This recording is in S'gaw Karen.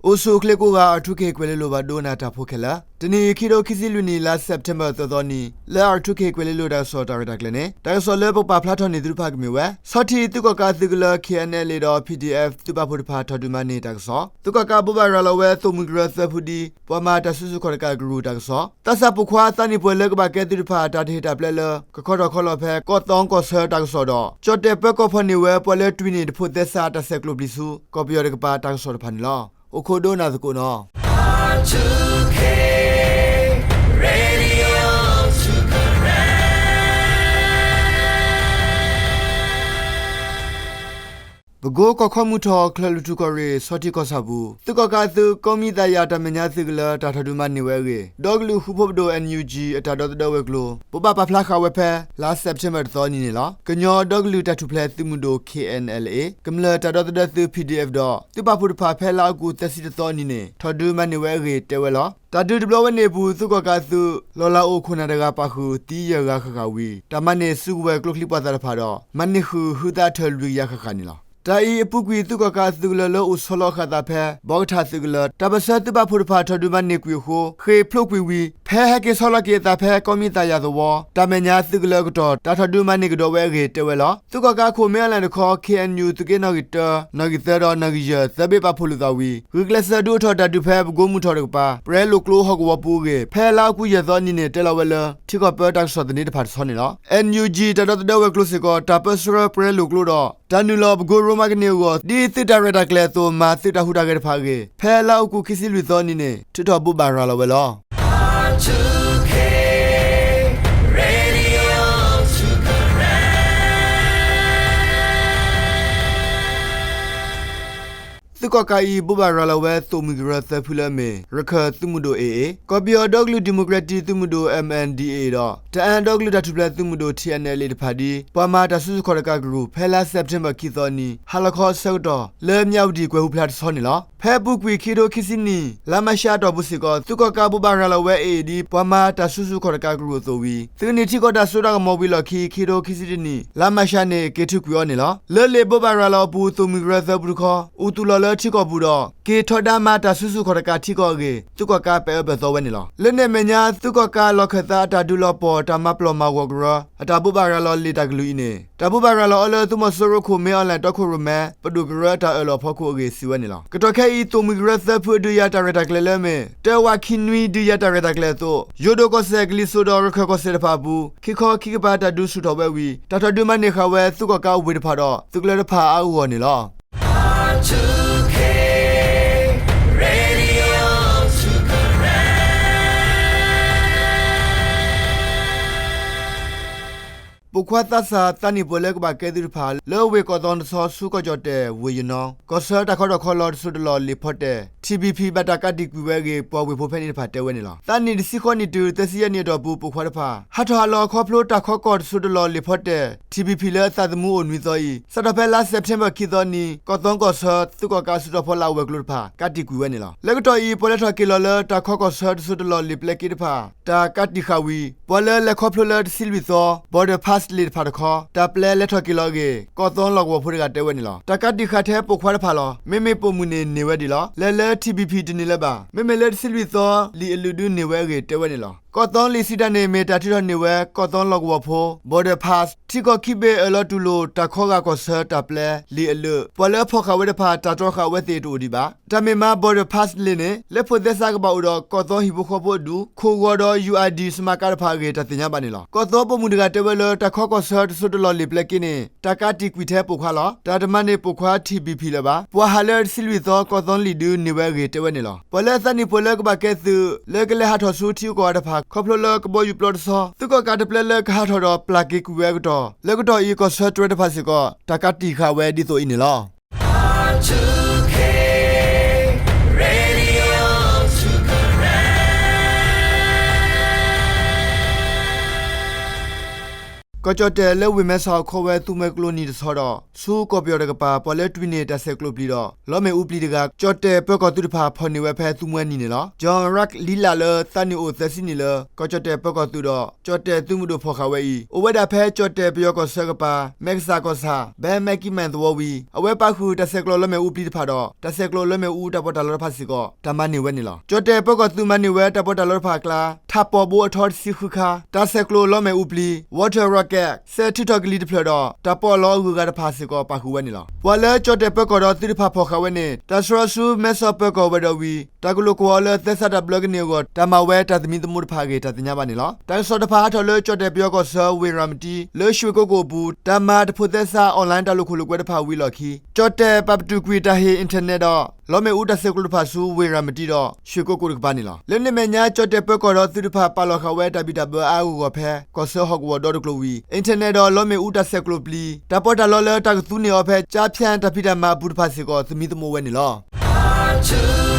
အိၣ်ဆူၣ်အိၣ်ချ့ကိးဂၤ R two K ကွဲၤလ့လိၤ ပှၤဒိကနၣ်တၢ်ဖိခဲလၢာ်, တနံၤအံၤ ခံထိခံဆံလွံၢ်နံၣ် လါစဲးပထ့ဘၢၣ် သၢသီနံၤ လၢ R two K ကွဲၤလ့လိၤတၢ်ကစီၣ်တၢ်ရဲၣ်တၢ်ကျဲၤန့ၣ် တၢ်ကစီၣ်လၢပကပာ်ဖျါထီၣ်န့ၢ်သုတဖၣ်ကမ့ၢ်ဝဲ ဆီထံးသုးကီၣ်ကးသုးကလၢ K N L A ဒီး P D F သုးပာ်ဖှိၣ်တဖၣ်ထီၣ်ဒုးမၤန့ၢ်တၢ်ကစီၣ်, သုးကီၣ်ကးဘိးဘၣ်ရၤလီၤဝဲသိၣ်မှံကရၢသၢဖုဒ် ပှၤမၤတၢ်စုဆူၣ်ခီၣ်တကးကရူၢ်တၢ်ကစီၣ်, သးစၢ်ပိာ်ခွါသးနံၣ်ပှဲၤလၢကဘၣ်ကဲသုးတဖၣ် တၢ်တဟ့ၣ်တၢ်ပျဲလၢ ကခီထီၣ်ခီလီၤဖဲ ကီၢ်သီကီၢ်ဆၢတၢ်ကစီၣ်ဒီး ကၠီၣ်တဲၣ်ပၢကီၢ်ဖီၣ်န့ၢ်ဝဲ ပှၤလၢတွံၢ်န့ၢ်တဖိးသဲစးတၢ်ဆဲးကျိးပျံၤဆူ ကီၢ်ပယီၤတကပၤတၢ်ကစီၣ်တဖၣ်န့ၣ်လီၤ. အိၣ်ခိးဒိကနၣ်သကိးနီၤ. ပကိကီၢ်ခီမုၢ်ထီၣ် ချၢၣ်လွံၢ်ထူၣ်ကီၢ်ရ့ၣ် ဆီထံးကီၢ်ဆၣ်ပူၤ သုးကီၣ်ကးအသုး ကိးမံၤသးယၤတၢ်မဲာ်ညါသုးကလၢ တၢ်ထီၣ်ဒုးမၤန့ၢ်ဝဲအဂ့ၢ် ဒီကလုာ်ဃူဖိးပဒိၣ် N U G အတၢ်ဒီသဒၢဝဲၤကျိၤ ဘိးဘၣ်ပာ်ဖျါဃာ်ဝဲဖဲ လါစဲးပထ့ဘၢၣ်တသီအနံၤန့ၣ်လီၤ. ကညီဒီကလုာ်တၢ်ထူၣ်ဖျဲးသုးမုၢ်ဒိၣ် K N L A, ကမျၢၢ်တၢ်ဒီသဒၢသုး P D F ဒီး သုးပာ်ဖှိၣ်တဖၣ်ဖဲလါအီကူးသၢဆံတသီအနံၤန့ၣ် ထီၣ်ဒုးမၤန့ၢ်ဝဲအဂ့ၢ်တဲဝဲလီၤ. တၢ်ဒုးတဘျီဝဲန့ၣ်အပူၤ သုးကီၣ်ကးအသုး လီၤလးအိၣ်ခိၣ်နၢ်တဂၤပာ်ဃုာ် သံယဲၢ်ဂၤဃၣ်ဃၣ်ဝံၤ တၢ်မၤန့ၢ်စုကဝဲၤကျိချံမျိာ်သၣ်တဖၣ်ဒီး မၤန့ၢ်ဃုာ်ဟုသးအထၢၣ်လွံၢ်ကယၤဃၣ်ဃၣ်န့ၣ်လီၤ. တၢ်အံၤအပူၤကွံာ် သုးကီၣ်ကးအသုးကလၢၤလၢအိၣ်ဆီလီၤအဃာ်သးဖဲ ဘီကထၣ်သုးကလၢၤ တၢ်ပၢၢ်ဆၢသုးပာ်ဖှိၣ်တဖၣ်ထီၣ်ဒုးမၤန့ၢ်ကွံာ်အဃိ ဃ့ၢ်ဖျိးကွံာ်ဝံၤ ဖဲဟဲက့ၤဆီလီၤက့ၤအသးဖဲ ကိးမံၤသးယၤသဝီ တၢ်မဲာ်ညါသုးကလၢၤအကတီၢ် တၢ်ထီၣ်ဒုးမၤန့ၢ်ကဒီးဝဲအဂ့ၢ်တဲဝဲလီၤ. သုးကီၣ်ကးအခိၣ်မ့ၢ်အီလၣ်တခီ K N U သုးက့နီၣ်ဂံၢ်တၢ, နီၣ်ဂံၢ်သၢဒီးနီၣ်ဂံၢ်ယဲၢ် သၢဘ့ၣ်ပာ်ဖှိၣ်လိာ်သးဝံၤ ဂုာ်ကျဲးစၢးဒုးအိၣ်ထီၣ်တၢ်ဒုးဖဲ ပကိမုၢ်ထီၣ်တကပၤ ပရဲလိာ်ကျိဟီၣ်ကဝီၤပူၤအဂ့ၢ် ဖဲလါအီကူးယဲၢ်သီအနံၤန့ၣ် တဲလီၤဝဲလၢ ထံကီၢ်ပၢတၢ်ကစီၣ်သန့တဖၣ်တဆီန့ၣ်လီၤ. N U G တၢ်ဒီသဒၢဝဲၤကျိၤစ့ၢ်ကီး တၢ်ပၢဆှၢပရဲလိာ်ကျိဒီး တၢ်နုာ်လီၤပကိရိမါကန့ၢ်အဂီၢ် ဒ်သုးတၢ်ရဲၣ်တၢ်ကျဲၤအသိး မၤသုးတၢ်ဟူးတၢ်ဂဲၤတဖၣ်အဂ့ၢ် ဖဲလါအီကူးခံဆံလွံၢ်သီအနံၤန့ၣ် ထုးထီၣ်ဘိးဘၣ်ရၤလီၤဝဲလီၤ. သုးကီၣ်ကးအံၤ ဘိးဘၣ်ရၤလီၤဝဲသိၣ်မှံကရၢသၢဖုလၢအမ့ၢ် ရခၢၣ်သုးမုၢ်ဒိၣ် A A, ကီၢ်ပယီၤဒီကလုာ်ဒံၣ်မိၣ်ကရ့းတံၢ်သုးမုၢ်ဒိၣ် M N D A ဒီး တအၣ်ဒီကလုာ်တၢ်ထူၣ်ဖျဲးသုးမုၢ်ဒိၣ် T N L A တဖၣ်ဒ် ပှၤမၤတၢ်စုဆူၣ်ခီၣ်တကးကရူၢ် ဖဲလါစဲးပထ့ဘၢၣ်ခံသီအနံၤ ဟါလီၤခီအဆၢကတီၢ် လၢမၠးဝတံၣ်ကွဲၤဟူဖျါတဆီန့ၣ်လီၤ. ဖဲအပူၤကွံာ် ခံထိခံဆံနံၣ် လါမးရှးအတီၢ်ပူၤစ့ၢ်ကီး သုးကီၣ်ကးဘိးဘၣ်ရၤလီၤဝဲ A A ဒ် ပှၤမၤတၢ်စုဆူၣ်ခီၣ်တကးကရူၢ်အသိးဝံၤ သုးက့နံၣ်ထံကီၢ်တၢ်စိတၢ်ကမီၤဝံၤလီၢ်ခံ ခံထိခံဆံတနံၣ် လါမးရှးန့ၣ် က့ၤထုးကွံာ်အီၤန့ၣ်လီၤ. လၢလ့ၣ်ဘိးဘၣ်ရၤလီၤအပူၤ သိၣ်မှံကရၢသၢဖုတခီ အိၣ်သူၣ်လီၤလၢထံကီၢ်ပူၤဒီး က့ၤထီဒါမၤတၢ်စုဆူၣ်ခီၣ်တကးထံကီၢ်အဂ့ၢ် သုးကီၣ်ကးပဲာ်အၢပဲာ်သီဝဲန့ၣ်လီၤ. လၢန့ၣ်အမဲာ်ညါ သုးကီၣ်ကးလီၢ်ခၢၣ်သးအတၢ်ဒုးလီၤပှီၢ်တၢ်မၤပျီၢ်မၤဂီၤကရၢ အတၢ်ဘိးဘၣ်ရၤလီၤလ့ၣ်တၢ်ကလုၢ်အံၤန့ၣ် တၢ်ဘိးဘၣ်ရၤလီၤအီၤလၢသုးမီၤစိရိၤခိၣ်မ့ၢ်အီလၣ်တီခိၣ်ရိၣ်မဲ ပဒိၣ်ကရၢအတၢ်အၢၣ်လီၤအဖီခိၣ်အဂ့ၢ်စံးဝဲန့ၣ်လီၤ. ကတီၢ်ခဲအံၤ သိၣ်မှံကရၢသၢဖုအဒုးယၤတၢ်ရဲၣ်တၢ်ကျဲၤလၢအမ့ၢ် တၢဝးခံနွံဒုးယၤတၢ်ရဲၣ်တၢ်ကျဲၤအသိး ယိၤဒိၣ်ကီၢ်စဲၣ် ကလံၤစိးဒီးရခၢၣ်ကီၢ်စဲၣ်တဖၣ်အပူၤ ခံခီခံကပၤတၢ်ဒုးဆူၣ်ထီၣ်ဝဲဝံၤ တၢ်ထီၣ်ဒုးမၤန့ၢ်ဃာ်ဝဲ သုးကီၣ်ကးအဝ့ၢ်တဖၣ်ဒီး သုးကလၢၤတဖၣ်အါဂီၢ်န့ၣ်လီၤ. ပိာ်ခွါသးစၢ်သးနံၣ်ပှဲၤလၢကဘၣ်ကဲသုးတဖၣ် လၢဝ့ၢ်ကီၢ်သီတဆီ ဆူကီၢ်ကၠီၣ်တဲၣ် ဝ့ၢ်ယနီၣ် ကီၢ်ဆၢတၢ်ခီထီၣ်ခီလီၤတစိၢ်တလီၢ်လံာ်ဖီတဲၣ် T B P ဘၣ်တၢ်ကးတံာ်ကွံာ်ဝဲအဂ့ၢ် ပှၤဝ့ၢ်ဖိဖဲန့ၣ်တဖၣ်တဲဝဲန့ၣ်လီၤ. သးနံၣ်တဆံဃိးနံၣ်တုၤ သၢဆံယဲၢ်နံၣ်အတီၢ်ပူၤ ပိာ်ခွါတဖၣ် ဟးထီၣ်ဟးလီၤခီဖျိတၢ်ခီကီၢ်တစိၢ်တလီၢ်လံာ်ဖီတဲၣ် T B P လၢအသးသမူအိၣ်နွံသီအံၤ စးထီၣ်ဖဲလါစဲးပထ့ဘၢၣ်ခံသီအနံၤ ကီၢ်သီကီၢ်ဆၢ သုးကီၣ်ကးအစုတီၤဖီလာ်ဝဲၤကျိၤတဖၣ် ကးတံာ်ကွံာ်ဝဲန့ၣ်လီၤ. လၢကတီၢ်အံၤ ပှၤလဲၤထီၣ်က့ၤလီၤလၢတၢ်ခီကီၢ်ဆၢတစိၢ်တလီၢ်လံာ်ပျဲက့တဖၣ် တၢ်ကးတံာ်ဃာ်ဝံၤ ပှၤလၢလဲၤခီဖျိလၢတဆံလွံၢ်သီ Border Pass လံာ်တဖၣ်တခီ တၢ်ပျဲလဲၤထီၣ်က့ၤလီၤအဂ့ၢ် ကီၢ်သီလီၢ်ကဝီၤဖိတဂၤတဲဝဲန့ၣ်လီၤ. တၢ်ကးတံာ်ဃာ်ထဲပိာ်ခွါတဖၣ်လီၤ. မ့မ့ၢ်ပိာ်မုၣ်န့ၣ်န့ၢ်ဝဲဒံးလီၤ. လဲၤလၢ T B P တန့ၢ်လၢၤဘၣ်. မ့မ့ၢ်လၢတဆံလွံၢ်သီ လံာ်အလုၣ်ဒုန့ၢ်ဝဲအဂ့ၢ်တဲဝဲန့ၣ်လီၤ. ကီၢ်သီလံာ်စံးတၢ်န့ၣ် မ့ၢ်တၢ်ထုးထီၣ်န့ၢ်ဝဲ ကီၢ်သီလီၢ်ကဝီၤဖိ Border Pass ထံကီၢ်ခံဘ့ၣ်အၢၣ်လီၤတူၢ်လိာ် တၢ်ခီဂာ်ကီၢ်ဆၢတၢ်ပျဲ လံာ်အလုၣ် ပှၤလၢအဖီၣ်ဃာ်ဝဲတဖၣ် တၢ်တြီဃာ်ဝဲသ့ၣ်တအိၣ်ဒံးဘၣ်. တၢ်မ့ၢ်မၤ Border Pass လံာ်န့ၣ် လၢဖိးသဲစးကဘၣ်အိၣ်ဒီး ကီၢ်သီဟံၣ်ဖိဃီဖိအဒူ ခိၣ်ဂီၤဒီး U I D စမးကါတဖၣ်အဂ့ၢ် တၢ်သ့ၣ်ညါဘၣ်န့ၣ်လီၤ. ကီၢ်သီပိာ်မုၣ်တဂၤတဲဝဲလၢ တၢ်ခီကီၢ်ဆၢတစိၢ်တလီၢ်လံာ်ပျဲက့န့ၣ် တၢ်ကးတံာ်ကွံာ်ထဲပိာ်ခွါလီၤ. တၢ်တမၤန့ၢ်ပိာ်ခွါ T B P လၢၤဘၣ်. ပှၤဟးလၢတဆံလွံၢ်သီ ကီၢ်သီလံာ်ဒုန့ၢ်ဝဲအဂ့ၢ်တဲဝဲန့ၣ်လီၤ. ပှၤလၢအသးနံၣ်ပှဲၤလၢကဘၣ်ကဲသုး လၢကလဲၤဟးထီၣ်ဆူထံဂုၤကီၢ်ဂၤတဖၣ် ခီဖျိလၢကဘီယူၤပျီတဆီ သုးကီၣ်ကးတပျဲလၢကဟးထီၣ်ဒီးပျၢ်က့ၤကွံာ်ဝဲအကတီၢ် လၢကတီၢ်အံၤ ကီၢ်ဆၢတြဲၤတဖၣ်စ့ၢ်ကီး တၢ်ကးတံာ်ဃာ်ဝဲဒ်သိးအံၤန့ၣ်လီၤ. ကီၢ်ကၠီၣ်တဲၣ်လၢဝ့ၢ်မဲဆီးဟီၣ်ခိၣ်ဝဲ သူမှဲကျိနံၤတဆီဒီး ဆူကီၢ်ပယီၤတကပၤ ပှၤလၢတွံၢ်န့ၢ်တၢ်ဆဲးကျိးပျံၤဒီး လီမ့ၣ်အူပျံၤတဂၤ ကၠီၣ်တဲၣ်ပၢၤကီၢ်သုးတဖၣ် ဖီၣ်န့ၢ်ဝဲဖဲသူမှဲနံၤန့ၣ်လီၤ. John Rack Lila လၢသးနံၣ်အိၣ်သၢဆံနံၣ်လၢ ကီၢ်ကၠီၣ်တဲၣ်ပၢၤကီၢ်သုးဒီး ကၠီၣ်တဲၣ်သုးမုၢ်ဒိၣ်ဖီၣ်ဃာ်ဝဲအံၤ အိၣ်ဝဲဒၣ်ဖဲကၠီၣ်တဲၣ်ပယီၤကီၢ်ဆၢကပၤ မဲကစၢ်ကီၢ်ဆၣ် ဘဲမဲကံမဲၣ်သဝီဝံၤ အဝဲပာ်ဃုာ်တၢ်ဆဲးကျိးလီမ့ၣ်အူပျံၤတဖၣ်ဒီး တၢ်ဆဲးကျိးလီမ့ၣ်အူတၢ်ပီးတၢ်လီတဖၣ်စ့ၢ်ကီး တၢ်မၤန့ၢ်ဝဲန့ၣ်လီၤ. ကၠီၣ်တဲၣ်ပၢၤကီၢ်သုးမၤန့ၢ်ဝဲတၢ်ပီးတၢ်လီတဖၣ်အကျါ ထးပီၣ်ဘိအထီတဆံဃုခါ, တၢ်ဆဲးကျိးလီမ့ၣ်အူပျံၤ water rocket စဲးထုးထီၣ်ကလံၤတဖျၢၣ်ဒီး တၢ်ပီးလီအဂုၤအဂၤတဖၣ်စ့ၢ်ကီး ပာ်ဃုာ်ဝဲန့ၣ်လီၤ. ပှၤလၢကၠီၣ်တဲၣ်ပၢၤကီၢ်ဒီးသုးတဖၣ်ဖီၣ်ဃာ်ဝဲန့ၣ် တၢ်ဆှၢဆူမဲဆီးပၢၤကီၢ်ဝဲၤဒီးဝံၤ တၢ်ကလိာ်ကွီၤလၢသဲစးတၢ်ဘျၢကန့ၢ်အဂီၢ် တၢ်မၤဝဲတၢ်သမံသမိးတဖၣ်အဂ့ၢ် တၢ်သ့ၣ်ညါဘၣ်န့ၣ်လီၤ. တၢ်ကစီၣ်တဖၣ်ဟးထီၣ်လၢကၠီၣ်တဲၣ်ပယီၤကီၢ်ဆၢ ဝ့ၢ်ရၤမတံ လၢရွှ့ၣ်ကိကိၣ်အပူၤ တၢ်မၤတဖိးသဲစး online တၢ်လိာ်ခိၣ်လိာ်ကွဲတဖၣ်ဝံၤအလီၢ်ခံ ကၠီၣ်တဲၣ်ပာ်ပတုာ်ကွံာ်တၢ်ဟ့ၣ် internet ဒီး လီမ့ၣ်အူတၢ်ဆဲးကျိးတဖၣ်ဆူ ဝ့ၢ်ရၤမတံဒီး ရွှ့ၣ်ကိကိၣ်တကပၤန့ၣ်လီၤ. လၢန့ၣ်အမဲာ်ညါ ကၠီၣ်တဲၣ်ပၢၤကီၢ်ဒီးသုးတဖၣ် ပာ်လီၤဃာ်ဝဲတၢ်ဘံၣ်တၢ်ဘၢအါအါဂီၢ်ဂီၢ်ဖဲ ကီၢ်ဆၢဟီၣ်ကဝီၤဒီတကျိၤဝံၤ internet ဒီးလီမ့ၣ်အူတၢ်ဆဲးကျိးပျံၤ တၢ်ပီးတၢ်လီလၢတၢ်ကသူန့ၢ်အီၤဖဲ ကၠါဖၠၣ် တၢ်ဖံးတၢ်မၤအပူၤတဖၣ်စ့ၢ်ကီး သမံသမိးဝဲန့ၣ်လီၤ.